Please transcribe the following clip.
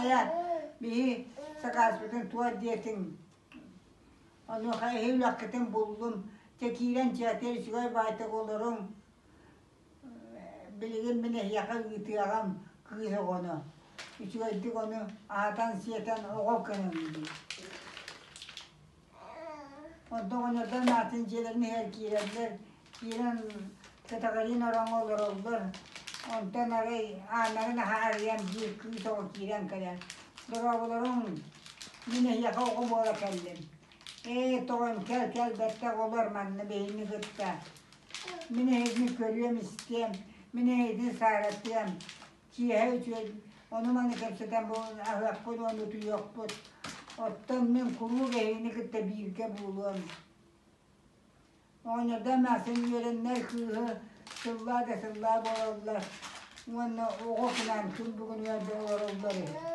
Хайа, биһи сакааспытын туох диэтиҥ? Онуоха эһи үлэххитин буллум, чэ киирэн дьиэтигэр үчүгэй баайтык олоруҥ, билигин мин эһиэхэ ыытыаҕым кыыс оҕону, үчүгэйдик ону аһатан-сиэтэн оҕо гыныҥ диир. Онтон оҕонньордор эмээхсин дьиэлэрин иһигэр киирэллэр, киирэн кэтэҕэриин ороҥҥо олороллор. Онтон арай ааннарын аһа арыйан биир кыыс оҕо киирэн кэлэр: «Дорооболоруҥ, мин эһиэхэ оҕо буола кэллим. Ээ, тоҕом кэл кэл бэттэх олор манна биһигини кытта. Мин эһигини көрүөм-истиэм, мин эһигини сааратыам, Киэһэ үчүгэй, ону-маны кэпсэтэн буолан аһыахпыт уонна утуйуохпут. Оттон мин куруук эһигини кытта бииргэ буолуом. Оҕонньордоох эмээхсин үөрэннэр кыыһы сыллаа да сыллаа буолаллар уонна оҕо кынаан күн бүгүнүгэр да олороллор үһү.